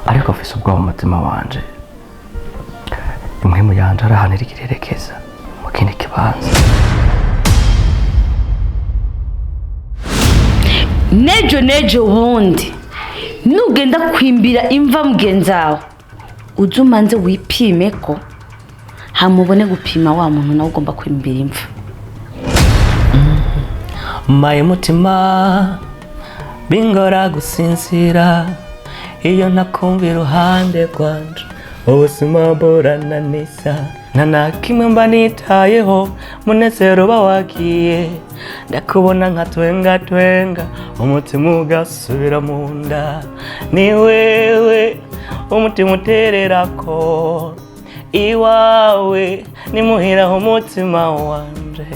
Ariko mfise ubwoba mu mutima wanje, impwemu yanje ari ahantu iriko irerekeza mu kindi kibanza. Nejo nejo bundi nugenda kwimbira imva mugenzawe, uze umanze wipime ko hamubone gupima wa muntu nawe ugomba kwimbira imva. Maye mutima, bingora gusinzira iyo ntakumva iruhande rwanje. Ubuzima burananisa, nta na kimwe mba nitayeho, munezero uba wagiye. Ndakubona nka twenga twenga, umutima ugasubira mu nda. Ni wewe umutima utererako, iwawe nimuhiraho umutima wanje.